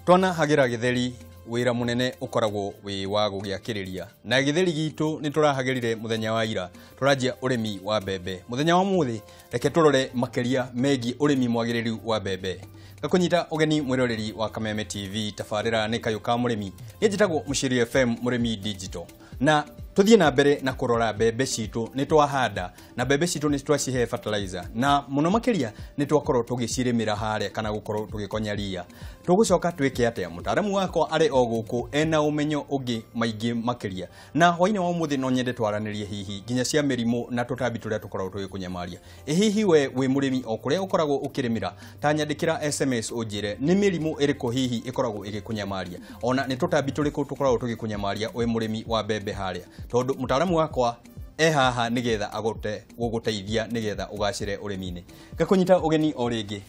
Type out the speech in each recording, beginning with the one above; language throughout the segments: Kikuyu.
Twanahagira githeri wira munene ukoragwo wi wa gugiakiriria na githeri gitu ni turahagirire muthenya wa ira turanjia urimi wa mbembe muthenya wa muthi reke turore makiria megi urimi mwagiriru wa mbembe ngakunyita ugeni mwiroreri wa Kameme TV tabarira ni kayu ka murimi ni njitagwo Muciri FM Murimi Digital na tuthie na mbere na kurora mbembe citu ni twahanda na mbembe citu ni twacihe fertilizer na muno makiria ni twakorwo tugicirimira haria kana gukorwo tugikonya ria tugucoka twike atia mutaramu wakwa ari o guku ena umenyo ungi maingi makiria na hwaini wa umuthi no nyende twaranirie hihi nginya cia mirimu na tutambi turia tukoragwo tugikunyamaria hihi we wi murimi o kuria ukoragwo ukirimira ta nyandikira SMS unjire ni mirimu iriku hihi ikoragwo igikunyamaria ona ni tutambi turiku tukoragwo tugikunyamaria wi murimi wa mbembe haria tondu mutaramu wakwa e haha nigetha agote guguteithia nigetha ugacire urimi-ini ngakunyita ugeni o ringi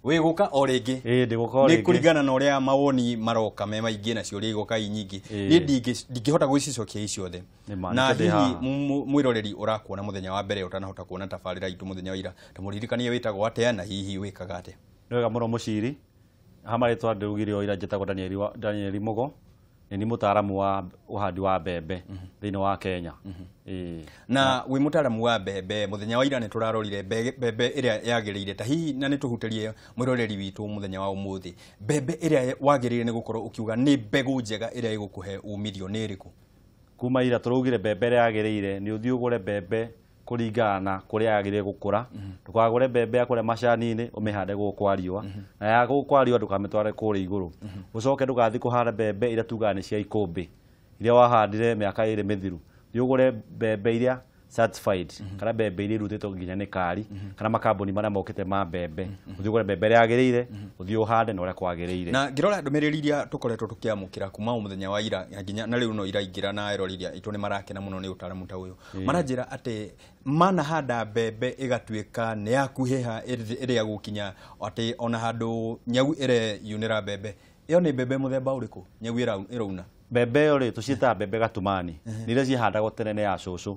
wi guka o ringi ndiguka o ni ringi kuringana na uria mawoni maroka me maingi na ciuria igoka inyingi ni ndingihota gwicicokia ici ciothe na hihi mwiroreri urakuona muthenya wa mbere utanahota kuona tabarira itu muthenya wa ira tumuririkanie witagwo atia na hihi wikaga atia. Ni wega muno Muciri ha maritwa ndugire o ira njitagwo Daniel Mugo ni mutaaramu wa uhandi wa mbembe thiini wa Kenya. Na wi mutaaramu wa mbembe muthenya wa ira ni turarorire mbembe iria yagiriire ta hihi na ni tuhutirie mwiroreri witu muthenya wa umuthi mbembe iria wagiriire ni gukorwo ukiuga ni mbegu njega iria igukuhe umithio ni iriku? Kuma ira turaugire mbembe iria yagiriire ni uthii ugure mbembe kuringana na kuria yagiriire gukura ndukagure mbembe ya kuria macani-ini umihande guku kwa riua na ya guku kwa riua ndukamitware kuria iguru ucoke ndukathi kuhanda mbembe iria tugaga ni cia ikumbi iria wahandire miaka iri mithiru thiĩ ugure mbembe iria certified kana mbembe iria irutĩtwo nginya nĩ kari kana makambuni marĩa mokĩte ma mbembe ũthiĩ ũgũre mbembe ĩrĩa yagĩrĩire ũthiĩ ũhande na ũrĩa kwagĩrĩire. Na ngĩrora ndũmĩrĩri iria tũkoretwo tũkĩamũkĩra kuma o mũthenya wa ira nginya na rĩu no iraingĩra na eroreri aitũ nĩ marakena mũno nĩ ũtaaramu ta ũyũ maranjĩra atĩ manahanda mbembe ĩgatuĩka nĩ yakuhĩha ĩrĩa gũkinya atĩ ona handũ nyau ĩreyunĩra mbembe ĩyo nĩ mbembe mũthemba ũrĩkũ nyau ĩrauna? Mbembe ĩyo rĩ tũciĩtaga mbembe gatumani nĩ iria cihandagwo tene nĩ ya cũcũ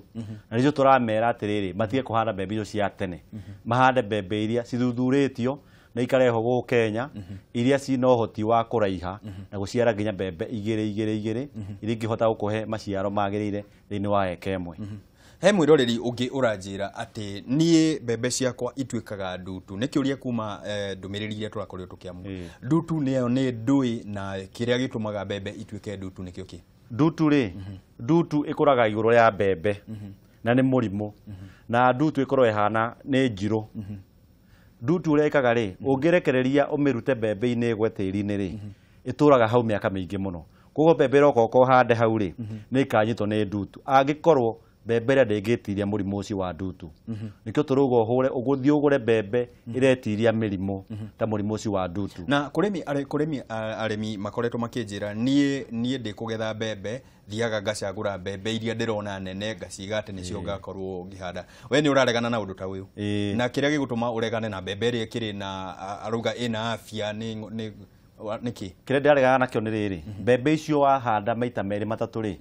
na nĩcio tũramera atĩrĩrĩ matige kũhanda mbembe icio cia tene mahande mbembe iria cithuthurĩtio na ikarehwo gũkũ Kenya iria cina ũhoti wa kũraiha na gũciara nginya mbembe igĩrĩ igĩrĩ igĩrĩ iria ingĩhota gũkũhe maciaro magĩrĩire thĩinĩ wa eka ĩmwe. He mwiroreri ũngĩ ũranjĩra atĩ niĩ mbembe ciakwa ituĩkaga ndutu nĩ kĩũria kuma ndũmĩrĩri iria tũrakorirwo tũkĩamũkĩra ndutu nĩyo nĩ ndũĩ na kĩrĩa gĩtũmaga mbembe ituĩke ndutu nĩkĩo kĩ? Ndutu rĩ ndutu ĩkũraga igũrũ rĩa mbembe na nĩ mũrimũ na ndutu ĩkorwo ĩhana nĩ njirũ ndutu ũrĩa ĩkaga rĩ ũngĩrekereria ũmĩrute mbembe-inĩ ĩgwe tĩri-inĩ rĩ ĩtũraga hau mĩaka mĩingĩ mũno koguo mbembe ĩroka ũhande hau rĩ nĩ ĩkanyitwo nĩ ndutu angĩkorwo mbembe ĩrĩa ndĩngĩtiria mũrimũ ũcio wa ndutu nĩkĩo tũrauga ũhũre ũgũthiĩ ũgũre mbembe ĩretiria mĩrimũ ta mũrimũ ũcio wa ndutu. Na kũrĩmi arĩmi makoretwo makĩnjĩra niĩ ndĩkũgetha mbembe thiaga ngacagũra mbembe iria ndĩrona nene ngaciga atĩ nĩcio ngakorwo ngĩhanda. We nĩ ũraregana na ũndũ ta ũyũ na kĩrĩa gĩgũtũma ũregane na mbembe ĩrĩa ĩkĩrĩ na arauga ĩna afya nĩ nĩkĩ? Kĩrĩa ndĩraregana nakĩo nĩ rĩrĩ mbembe icio wahanda maita merĩ matatũ rĩ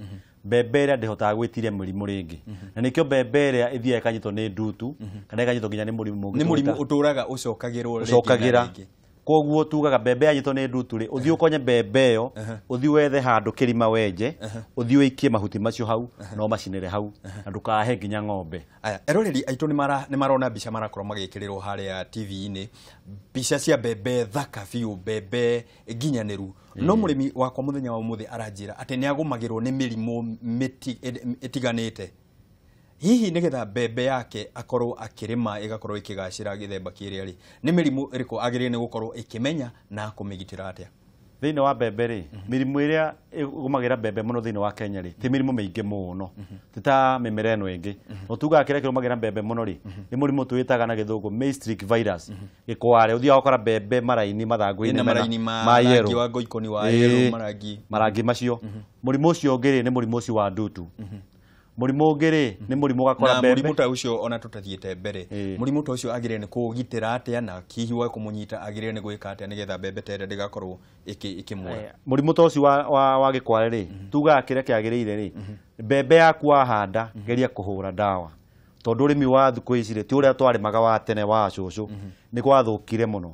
mbembe ĩrĩa ndĩhotaga gwĩtiria mĩrimũ rĩngĩ na nĩkĩo mbembe ĩrĩa ĩthiaga ĩkanyitwo nĩ ndutu kana ĩkanyitwo nginya nĩ mũrimũ nĩ mũrimũ ũtũraga ũcokagĩrwo rĩngĩ na rĩngĩ. Koguo tugaga mbembe yanyitwo nĩ ndutu rĩ ũthiĩ ũkonye mbembe ĩyo ũthiĩ wethe handũ kĩrima wenje ũthiĩ ũikie mahuti macio hau na ũmacinĩre hau na ndũkahe nginya ng'ombe. Aya eroreri aitũ nĩ marona mbica marakorwo magĩkĩrĩrwo harĩa TV-inĩ mbica cia mbembe thaka biũ mbembe nginyanĩru no mũrĩmi wakwa mũthenya wa ũmũthĩ aranjĩra atĩ nĩ agũmagĩrwo nĩ mĩrimũ ĩtiganĩte hihi nĩgetha mbembe yake akorwo akĩrĩma ĩgakorwo ĩkĩgacĩra gĩthemba kĩrĩa rĩ nĩ mĩrimũ ĩrĩkũ agĩrĩire nĩ gũkorwo ĩkĩmenya na kũmĩgitĩra atĩa? Thĩinĩ wa mbembe rĩ mĩrimũ ĩrĩa ĩgũmagĩra mbembe mũno thĩinĩ wa Kenya rĩ ti mĩrimũ mĩingĩ mũno ti ta mĩmera ĩno ĩngĩ no tugaga kĩrĩa kĩrũmagĩra mbembe mũno rĩ nĩ mũrimũ twĩtaga na gĩthũngũ maize streak virus gĩkware ũthiaga ũkora mbembe maraini mathangũ-inĩ maraini ma rangi wa ngoikoni wa yellow marangi macio mũrimũ ũcio ũngĩ rĩ nĩ mũrimũ ũcio wa ndutu mũrimũ ũngĩ rĩ nĩ mũrimũ ũgakora mbembe. Na mũrimũ ta ũcio ona tũtathiĩte mbere mũrimũ ta ũcio agĩrĩire nĩ kũũgitĩra atĩa na hihi wa kũmũnyita agĩrĩire nĩ gwĩka atĩa nĩgetha mbembe ta ĩrĩa ndĩgakorwo ĩkĩmũra? Mũrimũ ta ũcio wa gĩkware rĩ tugaga kĩrĩa kĩagĩrĩire rĩ mbembe yaku wahanda geria kũhũra ndawa tondu urimi wa thuku ici ri ti uria twarimaga wa tene wa cucu. nĩ gwathũkire mũno,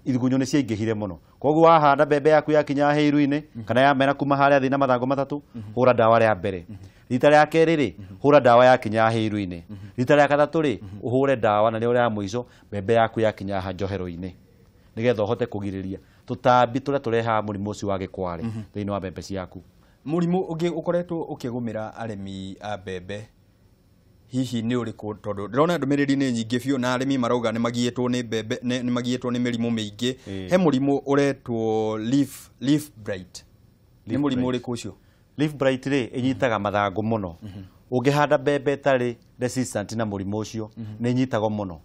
igunyũ nĩ ciaingĩhire mũno. Koguo wahanda mbembe yaku yakinya hĩru-inĩ kana yamera kuma harĩa thĩ na mathangũ matatũ, hũra ndawa rĩa mbere. Rita rĩa kerĩ rĩ, hũra ndawa yakinya hĩru-inĩ. Rita rĩa gatatũ rĩ, ũhũre ndawa na nĩrĩo rĩa mũico mbembe yaku yakinya haha njohero-inĩ, nĩgetha ũhote kũgirĩrĩria tũtambi tũrĩa tũrehaga mũrimũ ũcio wa gĩkware thĩinĩ wa mbembe ciaku. Mũrimũ ũngĩ ũkoretwo ũkĩgũmĩra arĩmi a mbembe hihi nĩ ũrĩkũ? Tondũ ndĩrona ndũmĩrĩri nĩ nyingĩ biũ na arĩmi marauga nĩ magiĩtwo nĩ mbembe, nĩ magiĩtwo nĩ mĩrimũ mĩingĩ. He mũrimũ ũretwo leaf blight. Nĩ mũrimũ ũrĩkũ ũcio? Leaf blight rĩ, ĩnyitaga mathangũ mũno. Ũngĩhanda mbembe ĩtarĩ resistant na mũrimũ ũcio, nĩ ĩnyitagwo mũno.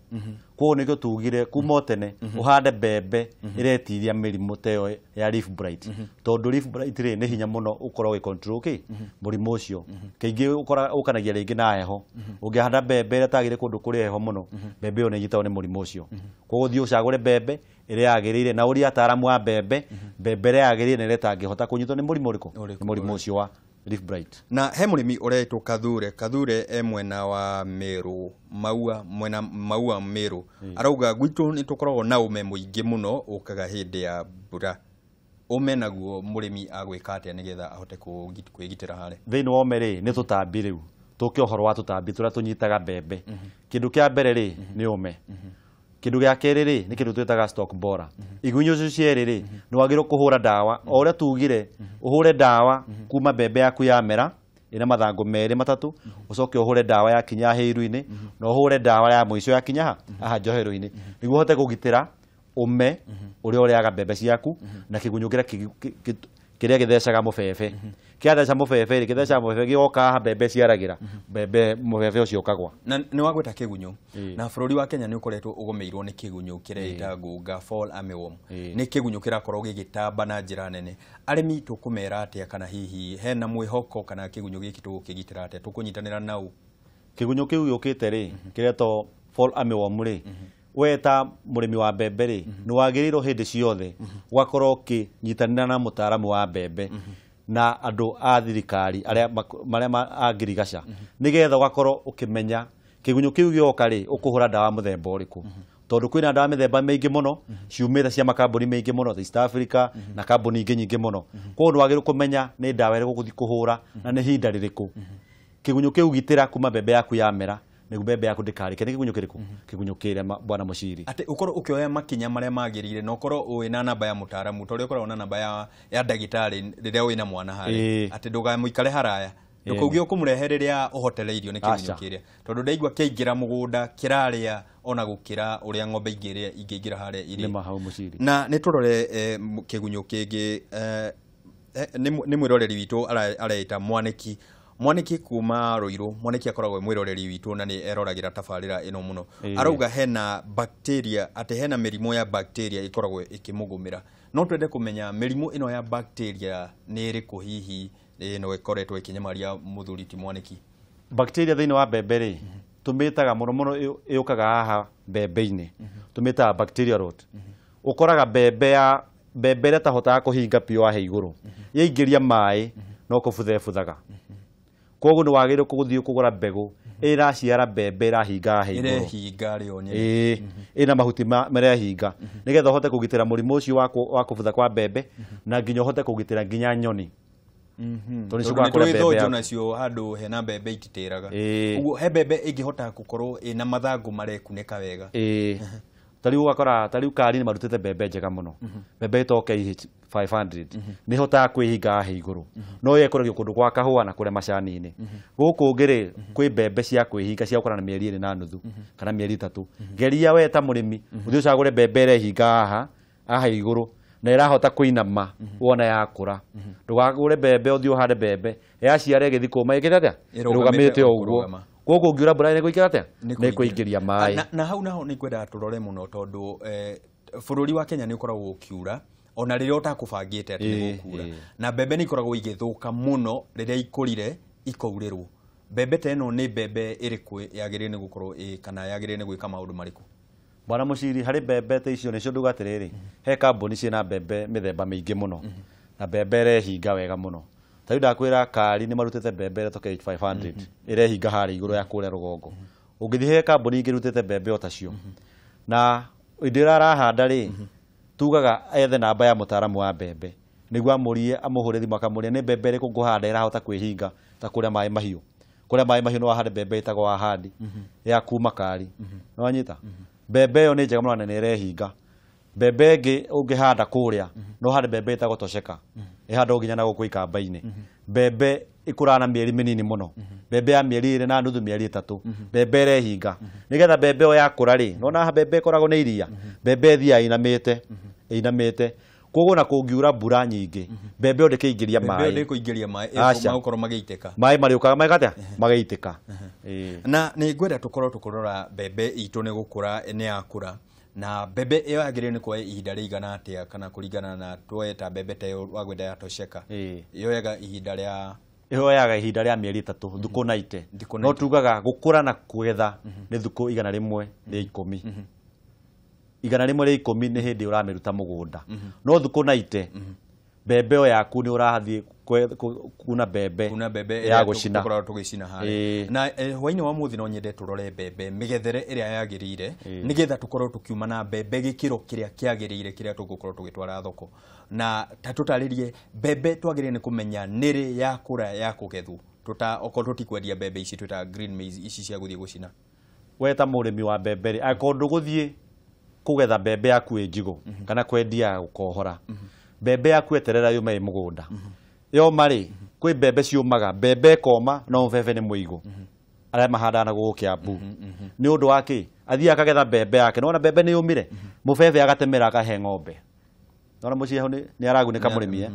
Koguo nĩkĩo tugire kuma o tene ũhande mbembe ĩretiria mĩrimũ ta ĩyo ya leaf blight. Tondũ leaf blight rĩ, nĩ hinya mũno ũkorwo ũgĩ control kĩ mũrimũ ũcio. Kaingĩ ũkanagia rĩngĩ na heho. Ũngĩhanda mbembe ĩrĩa ĩtagĩrĩire kũndũ kũrĩ heho mũno, mbembe ĩyo nĩ ĩnyitagwo nĩ mũrimũ ũcio. Koguo thiĩ ũcagũre mbembe ĩrĩa yagĩrĩire na ũrie ataaramu a mbembe, mbembe ĩrĩa yagĩrĩire na ĩrĩa ĩtangĩhota kũnyitwo nĩ mũrimũ ũrĩkũ? Nĩ mũrimũ ũcio wa leaf blight. Na he mũrĩmi ũretwo Kathure, Kathure e mwena wa Meru, Maua, mwena Maua Meru. Arauga gwitũ nĩ tũkoragwo na ũme mũingĩ mũno ũkaga hĩndĩ ya mbura. Ũme naguo mũrĩmi agwĩka atĩa nĩgetha ahote kwĩgitĩra harĩa? Thĩinĩ wa ũme rĩ, nĩ tũtambi rĩu. Tũke ũhoro wa tũtambi tũrĩa tũnyitaga mbembe. Kĩndũ kĩa mbere rĩ, nĩ ũme. Kĩndũ gĩa kerĩ rĩ, nĩ kĩndũ twĩtaga stalk borer. Igunyũ icio cierĩ rĩ, nĩ wagĩrĩirwo kũhũra ndawa. O ũrĩa tugire, ũhũre ndawa kuma mbembe yaku yamera, ĩna mathangũ merĩ matatũ, ũcoke ũhũre ndawa yakinya hĩru-inĩ, na ũhũre ndawa ya mũico yakinya ha? Haha njohero-inĩ. Nĩguo ũhote kũgitĩra ũme ũrĩa ũrĩaga mbembe ciaku, na kĩgunyũ kĩrĩa gĩthecaga mũbebe. Kĩatheca mũbebe rĩ, gĩthecaga mũbebe gĩgoka haha mbembe ciaragĩra, mbembe mũbebe ũcio ũkagwa. Na nĩ wagweta kĩgunyũ. Na bũrũri wa Kenya nĩ ũkoretwo ũgũmĩirwo nĩ kĩgunyũ kĩreita ngũnga fall armyworm. Nĩ kĩgunyũ kĩrakorwo gĩgĩtamba na njĩra nene. Arĩmi tũkũmera atĩa, kana hihi hena mwĩhoko kana kĩgunyũ gĩkĩ tũgũkĩgitĩra atĩa? Tũkũnyitanĩra nau? Kĩgunyũ kĩu gĩũkĩte rĩ, kĩretwo fall armyworm rĩ, we ta mũrĩmi wa mbembe rĩ, nĩ wagĩrĩirwo hĩndĩ ciothe ũgakorwo ũkĩnyitanĩra na mũtaaramu wa mbembe na andũ a thirikari arĩa marĩa a ngirigaca, nĩgetha ũgakorwo ũkĩmenya kĩgunyũ kĩu gĩoka rĩ, ũkũhũra ndawa mũthemba ũrĩkũ. Tondũ kwĩna ndawa mĩthemba mĩingĩ mũno ciumĩte cia makambuni maingĩ mũno ta East Africa na kambuni ingĩ nyingĩ mũno. Koguo nĩ wagĩrĩirwo kũmenya nĩ ndawa ĩrĩkũ ũgũthiĩ kũhũra na nĩ ihinda rĩrĩkũ. Kĩgunyũ kĩu gitĩra kuma mbembe yaku yamera, nĩguo mbembe yaku ndĩkarĩke. Nĩ kĩgunyũ kĩrĩkũ? Kĩgunyũ kĩrĩa bwana Mũciri. Atĩ ũkorwo ũkĩoya makinya marĩa magĩrĩire na ũkorwo wĩna namba ya mũtaaramu, ta ũrĩa ũkoragwo na namba ya ndagĩtarĩ rĩrĩa wĩna mwana harĩa. Atĩ ndũkamũikare haraya. Ndũkauge ũkũmũrehe rĩrĩa ũhotereirio nĩ kĩgunyũ kĩrĩa. Tondũ ndaigua kĩaingĩra mũgũnda kĩrarĩa ona gũkĩra ũrĩa ng'ombe ingĩingĩra harĩa irĩ. Nĩ ma hau Mũciri. Na nĩ tũrore kĩgunyũ kĩngĩ, nĩ mwĩroreri witũ areita Mwaniki. Mwaniki kuma Ruiru, Mwaniki akoragwo e mwĩroreri witũ na nĩ eroragĩra tabarĩra ĩno mũno. Arauga hena bacteria, atĩ hena mĩrimũ ya bacteria ĩkoragwo ĩkĩmũgũmĩra. No twende kũmenya mĩrimũ ĩno ya bacteria nĩ ĩrĩkũ hihi ĩno ĩkoretwo ĩkĩnyamaria mũthuri ti Mwaniki? Bacteria thĩinĩ wa mbembe rĩ, tũmĩtaga mũno mũno ĩũkaga haha mbembe-inĩ. Tũmĩtaga bacteria rot. Ũkoraga mbembe ya mbembe ĩrĩa ĩtahotaga kũhinga biũ haha igũrũ, yaingĩria maĩ no kũbutha ĩbuthaga. Koguo nĩ wagĩrĩirwo gũthiĩ kũgũra mbegũ ĩraciara mbembe ĩrahinga haha igũrũ. Ĩrehinga rĩo nyene. Ĩna mahuti marehinga. Nĩgetha ũhote kũgitĩra mũrimũ ũcio wa kũbutha kwa mbembe, na nginya ũhote kũgitĩra nginya nyoni. Tondũ nĩ ciũkaga kũrĩa mbembe Tondũ nĩ tũĩ yaku. nacio handũ hena mbembe ititĩraga. Ũguo he mbembe ĩngĩhota gũkorwo ĩna mathangũ marekunĩka wega. Ta rĩu ũgakora, ta rĩu Kari nĩ marutĩte mbembe njega mũno. Mbembe ĩtagwo KH 500. Nĩ ĩhotaga kwĩhinga haha igũrũ. No yo ĩkũragio kũndũ gwa kahũa na kũrĩa macani-inĩ. Gũkũ ũngĩ rĩ, kwĩ mbembe cia kwĩhinga cia gũkũra na mĩeri 2.5 kana mĩeri 3. Geria we ta mũrĩmi, ũthiĩ ũcagũre mbembe ĩrehinga haha igũrũ na ĩrahota kũinama wona yakũra. Ndũgagũre mbembe ũthiĩ ũhande mbembe yaciara ĩgĩthiĩ kũma ĩkĩte atĩa? Ĩrũgamĩte Ĩrũgamĩte o o ũguo. kũrũgama. Koguo ũngiura mbura nĩ gũikara atĩa? Nĩ Nĩ kũingĩria maĩ. Na hau naho nĩ ngwendaga tũrore mũno tondũ bũrũri wa Kenya nĩ ũkoragwo ũkiura ona rĩrĩa ũtakũbangĩte atĩ nĩ gũkura. Na mbembe nĩ ikoragwo igĩthũka mũno rĩrĩa ikũrire ikaurĩrwo. Mbembe ta ĩno nĩ mbembe ĩrĩkũ yagĩrĩire nĩ gũkorwo kana yagĩrĩire nĩ gwĩka maũndũ marĩkũ? Bwana Mũciri, harĩ mbembe ta icio nĩcio nduga atĩrĩrĩ, he kambuni ciĩna mbembe mĩthemba mĩingĩ mũno na mbembe ĩrehinga wega mũno. Ta rĩu ndakwĩra Kari nĩ marutĩte mbembe ĩretwo KH 500 ĩrehinga harĩa igũrũ ya kũrĩa rũgongo. Ũngĩthiĩ he kambuni ingĩ ĩrutĩte mbembe o tacio. Na Hĩndĩ ĩrĩa arahanda rĩ, tugaga ethe namba ya mũtaaramu wa mbembe nĩguo amũrie, amũhũre thimũ akamũria nĩ mbembe ĩrĩkũ ngũhanda ĩrahota kwĩhinga ta kũrĩa maĩ mahiũ. Kũrĩa maĩ mahiũ no wahande mbembe ĩtagwo wahandi ya kuma kari. Nĩ wanyita? Mbembe ĩyo nĩ njega mũno na nĩ ĩrehinga. Mbembe ĩngĩ ũngĩhanda kũrĩa no ũhande mbembe ĩtagwo tosheka, ĩhandagwo nginya na gũkũ ikamba-inĩ. Mbembe ikũraga na mĩeri mĩnini mũno, mbembe ya mĩeri 2.5, mĩeri 3, mbembe ĩrehinga. Nĩgetha mbembe ĩyo yakũra rĩ, nĩwona mbembe ĩkoragwo na iria, mbembe ĩthiaga ĩinamĩte, ĩinamĩte. Koguo na kũngiura mbura nyingĩ, mbembe ĩyo ndĩkĩingĩria Mbembe ĩyo maĩ. ndĩkũingĩria maĩ, Aca. magũkorwo magĩitĩka. Maĩ marĩũkaga magatea magĩitĩka. Na nĩ ngwenda tũkorwo tũkĩrora mbembe itũ nĩ gũkũra, nĩ yakũra, na mbembe ĩyo yagĩrĩire nĩ kuoya ihinda rĩigana atĩa, kana kũringana na tuoye ta mbembe ta ĩyo wagwenda ya tosheka, yoyaga ihinda rĩa Ĩyoyaga ihinda rĩa mĩeri 3, thukũ 90. Thikũ No 90. tugaga gũkũra na kũgetha nĩ thukũ 110. 110 nĩ hĩndĩ ũramĩruta mũgũnda. No thukũ 90 mbembe ĩyo yaku nĩ ũrathiĩ kuna mbembe kuna mbembe ya ĩrĩa gũcina. tũkoragwo tũgĩcina harĩa. Na hwaĩ-inĩ wa mũthĩ no nyende tũrore mbembe mĩgethere ĩrĩa yagĩrĩire, nĩgetha tũkorwo tũkiuma na mbembe gĩkĩro kĩrĩa kĩagĩrĩire kĩrĩa tũgũkorwo tũgĩtwara thoko. Na ta tũtarĩrie mbembe twagĩrĩire nĩ kũmenya nĩrĩ yakũra ya kũgethwo, okorwo tũtikwendia mbembe ici twĩtaga green maize ici cia gũthiĩ gũcina. We ta mũrĩmi wa mbembe rĩ, angĩkorwo ndũgũthiĩ kũgetha mbembe yaku ĩ njigũ kana kwendia ya gũkohora, mbembe yaku eterera yũme ĩ mũgũnda. Yoma rĩ, kwĩ mbembe ciũmaga, mbembe ĩkoma no mũbebe nĩ mũigũ. Arĩa mahandaga na gũkũ Kiambu. Nĩ ũndũ wa kĩ? Athiĩ akagetha mbembe yake, nĩwona mbembe nĩ yũmire, mũbebe agatemera akahe ng'ombe. Nĩwona mũciĩ hau nĩ aragunĩka mũrĩmi,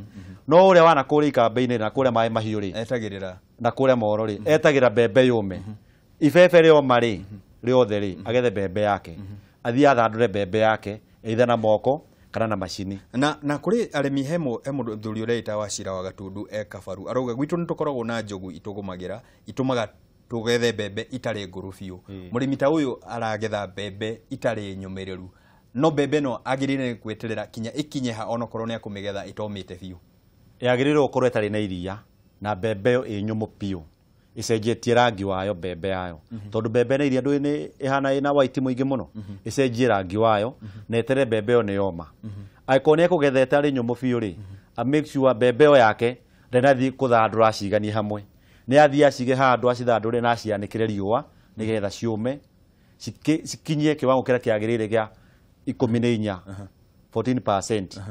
No ũrĩa wana kũrĩa ikamba-inĩ na kũrĩa maĩ mahiũ rĩ, etagĩrĩra na kũrĩa moro rĩ, etagĩra mbembe yũme. Ibebe rĩoma rĩ, rĩothe rĩ, agethe mbembe yake. Athiĩ athandũre mbembe yake, either na moko kana na macini. Na kũrĩ arĩmi, he mũthuri ũreita wa Cira wa Gatundu e Kabaru, arauga gwitũ nĩ tũkoragwo na njogu itũgũmagĩra, itũmaga tũgethe mbembe itarĩ ngũrũ biũ. Mũrĩmi ta ũyũ aragetha mbembe itarĩ nyũmĩrĩru, no mbembe ĩno agĩrĩire nĩ gweterera kinya ĩkinye ha onokorwo nĩ akũmĩgetha ĩtomĩte biũ. Yagĩrĩirwo gũkorwo ĩtarĩ na iria na mbembe ĩyo ĩ nyũmũ biũ, ĩcenjetie rangi wayo mbembe yayo. Tondũ mbembe na iria ndũĩ nĩ ĩhana ĩna white mũingĩ mũno, ĩcenjie rangi wayo na etere mbembe ĩyo nĩ yoma. Angĩkorwo nĩ ekũgetha ĩtarĩ nyũmũ biũ rĩ, a make sure mbembe ĩyo yake ndanathiĩ kũthandũra aciganie hamwe. Nĩ athiĩ acige handũ acithandũre na acianĩkĩre riũa nĩgetha ciũme, cikinyie kĩwango kĩrĩa kĩagĩrĩire gĩa 14, 14%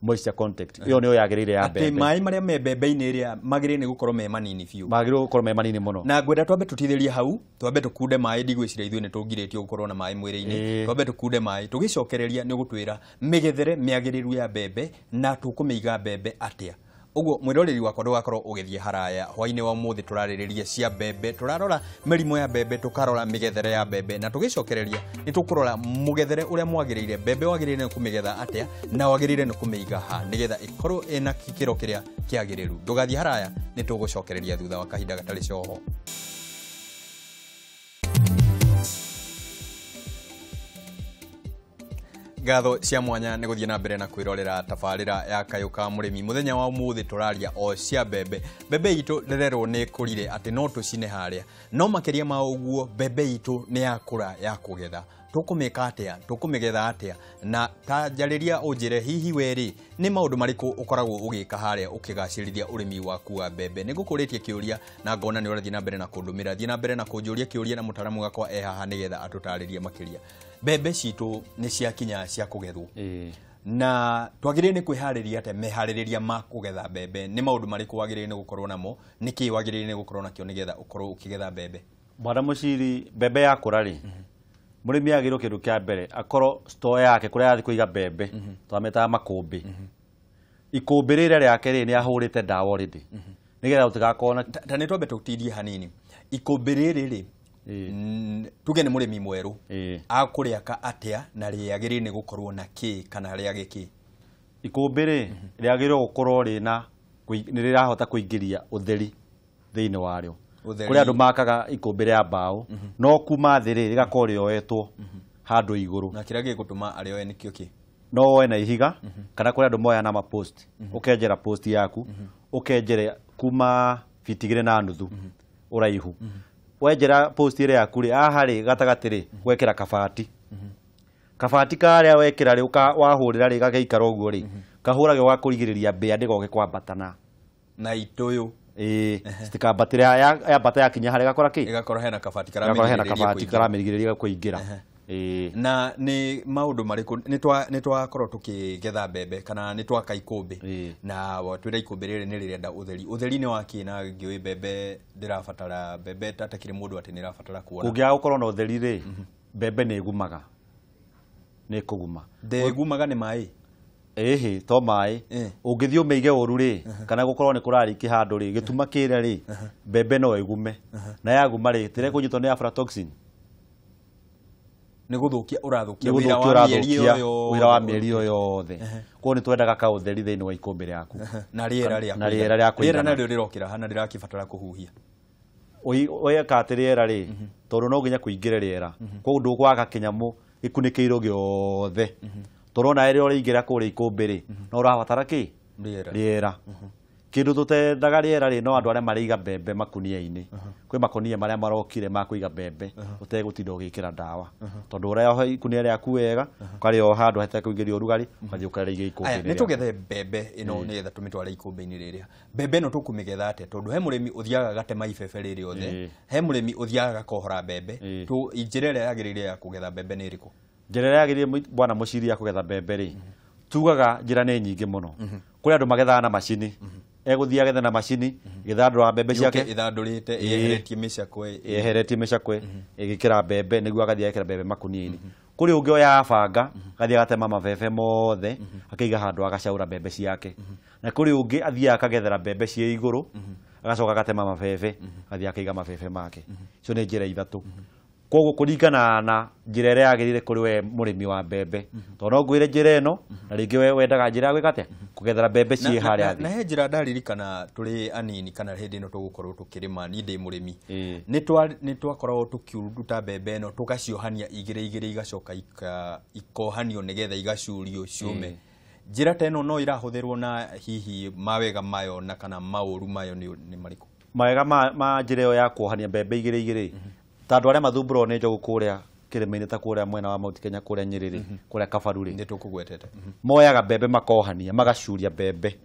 moisture content. Ĩyo nĩyo yagĩrĩire ya Atĩ mbembe. maĩ marĩa me mbembe-inĩ ĩrĩa magĩrĩire nĩ gũkorwo me manini biũ. Magĩrĩirwo gũkorwo me manini mũno. Na ngwenda twambe tũtithĩrie hau, twambe tũkunde maĩ, ndigwĩciria ithuĩ nĩ tũngirĩtio gũkorwo na maĩ mwĩrĩ-inĩ. Twambe tũkunde maĩ, tũgĩcokereria nĩ ũgũtwĩra mĩgethere mĩagĩrĩru ya mbembe na tũkũmĩiga mbembe atĩa. Ũguo mwĩroreri wakwa ndũgakorwo ũgĩthiĩ haraya. Hwaĩ-inĩ wa ũmũthĩ tũrarĩrĩria cia mbembe, tũrarora mĩrimũ ya mbembe, tũkarora mĩgethere ya mbembe, na tũgĩcokereria nĩ tũkũrora mũgethere ũrĩa mwagĩrĩire, mbembe wagĩrĩire nĩ kũmĩgetha atĩa na wagĩrĩire nĩ kũmĩiga ha nĩgetha ĩkorwo ĩna gĩkĩro kĩrĩa kĩagĩrĩru. Ndũgathiĩ haraya, nĩ tũgũcokereria thutha wa kahinda gatarĩ coho. Ngatho cia mwanya nĩ gũthiĩ na mbere na kwĩrorera tabarĩra ya Kayũ ka Mũrĩmi. Mũthenya wa ũmũthĩ tũraria o cia mbembe. Mbembe itũ ndĩrerwo nĩ ĩkũrire atĩ no tũcine harĩa, no makĩria ma ũguo mbembe itũ nĩ yakũra ya kũgetha. Tũkũmĩka atĩa? Tũkũmĩgetha atĩa? Na ta njarĩria ũnjĩre hihi we rĩ, nĩ maũndũ marĩkũ ũkoragwo ũgĩka harĩa ũkĩgacĩrithia ũrĩmi waku wa mbembe? Nĩ ngũkũrĩtie kĩũria na ngona nĩ ũrathiĩ na mbere na kũndũmĩra. Thiĩ na mbere na kũnjũria kĩũria na mũtaaramu wakwa e haha nĩgetha atũtarĩrie makĩria. Mbembe citũ nĩ ciakinya cia kũgethwo. Na twagĩrĩire nĩ kwĩharĩria atĩa? Meharĩrĩria ma kũgetha mbembe nĩ maũndũ marĩkũ wagĩrĩire nĩ gũkorwo namo? Nĩ kĩĩ wagĩrĩire nĩ gũkorwo nakĩo nĩgetha ũkorwo ũkĩgetha mbembe? Bwana Mũciri, mbembe yakũra rĩ, mũrĩmi agĩrĩirwo kĩndũ kĩa mbere akorwo store yake kũrĩa arathiĩ kũiga mbembe, twamĩtaga makũmbĩ. Ikũmbĩ rĩrĩa rĩake rĩ, nĩ ahũrĩte ndawa already nĩgetha gũtigakorwo na Ta nĩ twambe tũtindie hanini. Ikũmbĩ rĩrĩ rĩ, tuge nĩ mũrĩmi mwerũ, akũrĩaka atĩa na rĩagĩrĩire nĩ gũkorwo na kĩ kana rĩage kĩ? Ikũmbĩ rĩ, rĩagĩrĩirwo gũkorwo rĩna nĩ rĩrahota kũingĩria ũtheri thĩinĩ warĩo. Kũrĩ andũ makaga ikũmbĩ rĩa mbaũ, no kuma thĩ rĩ, rĩgakorwo rĩoetwo handũ igũrũ. Na kĩrĩa gĩgũtũma arĩoe nĩkĩo kĩ? No woe na ihiga, kana kũrĩ andũ moyaga na ma post. Ũkenjera post yaku, ũkenjera kuma fiti 2.5 ũraihu. Wenjera post ĩrĩa yaku rĩ, haha rĩ, gatagatĩ rĩ, gwekĩra kabati. Kabati karĩa wekĩra rĩ wahũrĩra rĩ gagaikara ũguo rĩ kahũrage wa kũrigĩrĩria mbĩa ndĩgoke kwambatana na itũyũ. Ĩĩ, citikambatĩre yambata yakinya harĩa gakora kĩ ĩgakorwo hena kabati karamĩrigĩrĩria kũingĩra. Ĩĩ. Na nĩ maũndũ marĩkũ nĩ twakorwo tũkĩgetha mbembe kana nĩ twaka ikũmbĩ na watwĩra ikũmbĩ rĩrĩ nĩ rĩrenda ũtheri. Ũtheri nĩ wakĩ na ngĩũĩ mbembe ndĩrabatara mbembe tatakĩrĩ mũndũ atĩ nĩ ĩrabatara kuona. Kũngĩaga gũkorwo na ũtheri rĩ mbembe nĩ ĩgumaga. Nĩ kũguma. Ndĩgumaga nĩ maĩ? Ĩhĩ, to maĩ. Ũngĩthiĩ ũmĩige ũru rĩ kana gũkorwo nĩ kũrariki handũ rĩ gĩtuma kĩrĩa rĩ mbembe no ĩgume. Na yaguma rĩ tĩre kũnyitwo nĩ aflatoxin. Nĩ gũthũkia ũrathũkia wĩra wa mĩeri ĩyo yothe. Koguo nĩ twendaga kaũtheri thĩinĩ wa ikũmbĩ rĩaku. Na rĩera rĩa na rĩera rĩa kũigana. Rĩera narĩo rĩrokĩra hana rĩrakĩbatara kũhuhia. Weka atĩ rĩera rĩ tondũ no nginya kũingĩre rĩera. Koguo ndũgwaka kĩnyamũ gĩkunĩkĩirwo gĩothe. Tondũ ona rĩrĩa ũrĩingĩra kũrĩa ikũmbĩ rĩ no ũrabatara kĩ? Rĩera. Kĩndũ tũtendaga rĩera rĩ no andũ arĩa marĩiga mbembe makunia-inĩ. Kwĩ makunia marĩa marokire ma kũiga mbembe ũtegũtinda ũgĩkĩra ndawa. Tondũ ũreoha ikunia rĩaku wega ũkarĩoha handũ hatekũingĩria ũrugarĩ ũgathiĩ ũkarĩiga ikũmbĩ-inĩ. Nĩ tũgethe mbembe ĩno nĩgetha tũmĩtware ikũmbĩ-inĩ rĩrĩa. Mbembe ĩno tũkũmĩgetha atĩa? Tondũ he mũrĩmi ũthiaga agatema ibebe rĩrĩ othe, he mũrĩmi ũthiaga agakohora mbembe. Njĩra ĩrĩa yagĩrĩire ya kũgetha mbembe nĩ ĩrĩkũ? Njĩra ĩrĩa yagĩrĩire bwana Mũciri ya kũgetha mbembe rĩ tugaga njĩra nĩ nyingĩ mũno. Kũrĩ andũ magethaga na macini. Egũthiĩ agethe na macini gĩthandũra mbembe ciake ĩthandũrĩte ĩeheretie mĩcakwe ĩeheretie mĩcakwe ĩgĩkĩra mbembe nĩguo agathiĩ agekĩra mbembe makunia-inĩ. Kũrĩ ũngĩ oyaga banga agathiĩ agatema mabebe mothe akaiga handũ agacaũra mbembe ciake. Na kũrĩ ũngĩ athiaga akagethera mbembe ciĩ igũrũ agacoka agatema mabebe agathiĩ akaiga mabebe make. Icio nĩ njĩra ithatũ. Koguo kũringana na njĩra ĩrĩa yagĩrĩire kũrĩ we mũrĩmi wa mbembe. Tondũ no ngwĩre njĩra ĩno na rĩngĩ we wendaga njĩra ya gwĩka atĩa? Kũgethera mbembe ciĩ harĩa thĩ. Na he njĩra ndaririkana tũrĩ anini kana hĩndĩ ĩno tũgũkorwo tũkĩrĩma niĩ ndĩ mũrĩmi. Nĩ twakoragwo tũkĩruta mbembe ĩno tũgaciohania igĩrĩ igĩrĩ igacoka ikohanio nĩgetha igacurio ciũme. Njĩra ta ĩno no ĩrahũthĩrwo na hihi mawega mayo na kana maũru mayo nĩ marĩkũ? Mawega ma njĩra ĩyo ya kuohania mbembe igĩrĩ igĩrĩ ta andũ arĩa mathumbũragwo nĩ njogu kũrĩa kĩrĩma-inĩ ta kũrĩa mwena wa Mount Kenya kũrĩa Nyĩrĩ rĩ kũrĩa Kabaru rĩ nĩ tũkũgwetete. Moyaga mbembe makohania magacuria mbembe.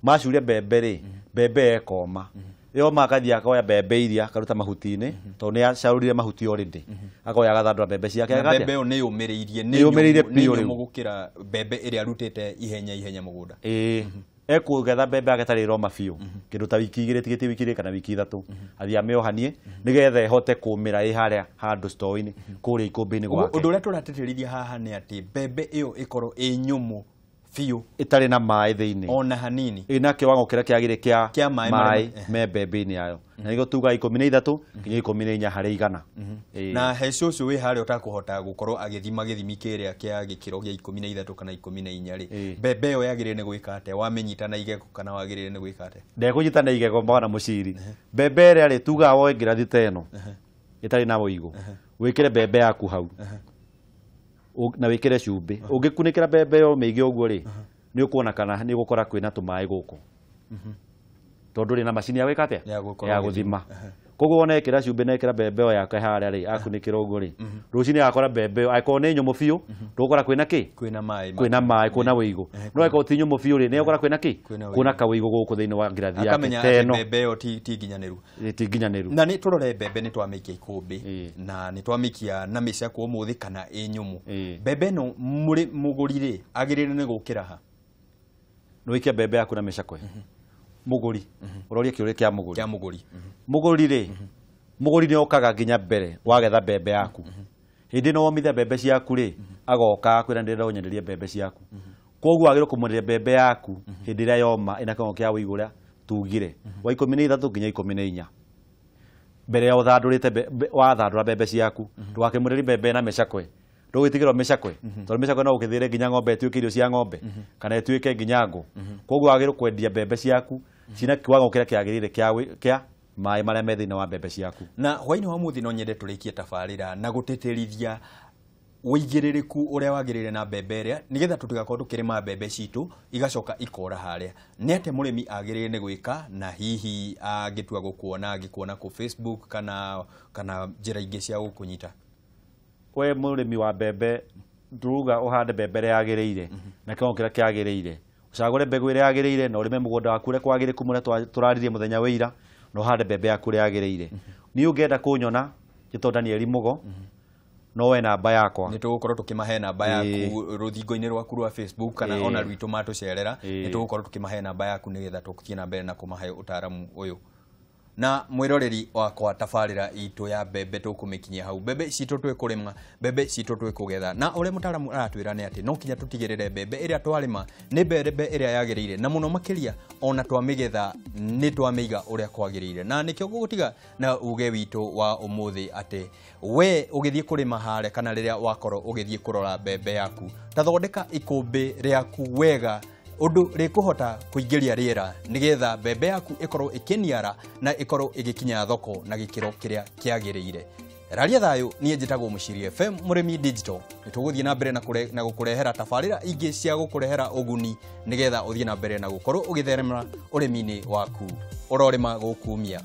Macuria mbembe rĩ mbembe ĩkoma. Yoma agathiĩ akoya mbembe iria akaruta mahuti-inĩ tondũ nĩ acarũrire mahuti already. Akoya agathandũra mbembe ciake agatia. Mbembe ĩyo nĩ yũmĩrĩirie nĩ biũ rĩu gũkĩra mbembe ĩrĩa arutĩte ihenya ihenya mũgũnda. Ĩĩ. Ekũgetha mbembe yake ĩtarĩ ĩroma biũ kĩndũ ta wiki igĩrĩ tigĩtie wiki igĩrĩ kana wiki ithatũ athiĩ amĩohanie nĩgetha ĩhote kũmĩra ĩ harĩa handũ store-inĩ kũrĩa ikũmbĩ-inĩ gwake. Ũndũ ũrĩa tũratĩtĩrithia haha nĩ atĩ mbembe ĩyo ĩkorwo ĩ nyũmũ biũ ĩtarĩ na maĩ thĩinĩ ona hanini ĩna kĩwango kĩrĩa kĩagĩrĩire kĩa maĩ me mbembe-inĩ yayo na nĩguo tuga 13 nginya 14 harĩ igana. Na he cũcũ wĩ harĩa ũtakũhota gũkorwo agĩthima gĩthimi kĩrĩa kĩa gĩkĩro gĩa 13 kana 14 rĩ mbembe ĩyo yagĩrĩire nĩ gwĩka atĩa? Wamĩnyita na igego kana wagĩrĩire nĩ gwĩka atĩa? Ndekũnyita na igego bwana Mũciri. Mbembe ĩrĩa rĩ tuga woe ngirathi ta ĩno ĩtarĩ na ũigũ wĩkĩre mbembe yaku hau na wĩkĩre cumbĩ. Ũngĩkunĩkĩra mbembe ĩyo mĩige ũguo rĩ nĩ ũkuona kana nĩ ũgũkora kwĩna tũmaĩ gũkũ tondũ rĩ na macini ya gwĩka atĩa? Ya gũthima. Koguo wona ekĩra cumbĩ na ekĩra mbembe ĩyo yake harĩa rĩ akunĩkĩra ũguo rĩ rũcinĩ agakora mbembe ĩyo angĩkorwo nĩ nyũmũ biũ ndũgũkora kwĩna kĩ? Kwĩna maĩ. Kwĩna maĩ, kwĩna wĩigũ. No angĩkorwo ti nyũmũ biũ rĩ nĩ ũgũkora kwĩna kĩ? Kwĩna kawĩigũ gũkũ thĩinĩ wa ngirathi yake. Akamenya atĩ mbembe ĩyo ti nginyanĩru. Ti nginyanĩru. Na nĩ tũrore mbembe nĩ twamĩikia ikũmbĩ na nĩ twamĩikia na mĩcakwo ũmũthĩ kana ĩ nyũmũ. Mbembe ĩno mũgũri rĩ agĩrĩire nĩ gũkĩra ha? Nĩ wĩikie mbembe yaku na mĩcakwe. Mũgũri ũroria kĩũria kĩa mũgũri. Kĩa mũgũri. Mũgũri rĩ mũgũri nĩ okaga nginya mbere wagetha mbembe yaku. Hĩndĩ ĩno womithia mbembe ciaku rĩ agoka akwĩra ndĩrenda ũnyenderie mbembe ciaku. Koguo wagĩrĩirwo kũmwenderia mbembe yaku hĩndĩ ĩrĩa yoma ĩna kĩwango kĩa ũigũ ũrĩa tugire wa 13 nginya 14 mbere ya ũthandũrĩte wathandũra mbembe ciaku ndũgakĩmwenderie mbembe na mĩcakwe. Ndũgwĩtigĩrwo mĩcakwe tondũ mĩcakwe no ũkĩthĩre nginya ng'ombe ĩtuĩke irio cia ng'ombe kana ĩtuĩke nginya ngũ. Koguo wagĩrĩirwo kwendia mbembe ciaku cina kiwango kĩrĩa kĩagĩrĩire kĩa maĩ marĩa me thĩinĩ wa mbembe ciaku. Na hwainĩ wa mũthĩ no nyende tũrĩkie tabarĩra na gũtĩtĩrithia ũigĩrĩrĩku ũrĩa wagĩrĩire na mbembe ĩrĩa nĩgetha tũtigakorwo tũkĩrĩma mbembe citũ igacoka ikora harĩa. Nĩ atĩa mũrĩmi agĩrĩire nĩ gwĩka na hihi angĩtua gũkuona angĩkuona kũ Facebook kana njĩra ingĩ cia gũkũnyita? We mũrĩmi wa mbembe Turuga ũhande mbembe ĩrĩa yagĩrĩire na kĩwango kĩrĩa kĩagĩrĩire, ũcagũre mbegũ ĩrĩa yagĩrĩire na ũrĩme mũgũnda waku ũrĩa kwagĩrĩku mũrĩa tũraririe mũthenya wa ira, na ũhande mbembe yaku ũrĩa yagĩrĩire. Niĩ ũngĩenda kũnyona njĩtwo Daniel Mugo, no we namba yakwa. Nĩ tũgũkorwo tũkĩmahe namba yaku rũthingo-inĩ rwaku rwa Facebook kana ona rwitũ matũcerera, nĩ tũgũkorwo tũkĩmahe namba yaku nĩgetha tũthiĩ na mbere na kũmahe ũtaaramu ũyũ. Na mwĩroreri wakwa, tabarĩra itũ ya mbembe tũkũmĩkinyia hau. Mbembe citũ twĩkũrĩma, mbembe citũ twĩkũgetha, na ũrĩa mũtaaramu aratwĩra nĩ atĩ no kinya tũtigĩrĩre mbembe ĩrĩa twarĩma nĩ mbembe ĩrĩa yagĩrĩire, na mũno makĩria ona twamĩgetha nĩ twamĩiga ũrĩa kwagĩrĩire. Na nĩkĩo gũgũtiga na uge witũ wa ũmũthĩ atĩ we ũgĩthiĩ kũrĩma harĩa kana rĩrĩa wakorwo ũgĩthiĩ kũrora mbembe yaku, ta thondeka ikũmbĩ rĩaku wega ũndũ rĩkũhota kũingĩria rĩera nĩgetha mbembe yaku ĩkorwo ĩkĩniara na ĩkorwo ĩgĩkinya thoko na gĩkĩro kĩrĩa kĩagĩrĩire. Raria thayũ, niĩ njĩtagwo Mũciri FM Mũrĩmi Digital. Nĩ tũgũthiĩ na mbere na gũkũrehera tabarĩra ingĩ cia gũkũrehera ũguni nĩgetha ũthiĩ na mbere na gũkorwo ũgĩtherema ũrĩmi-inĩ waku. Ũrorĩma gũkumia.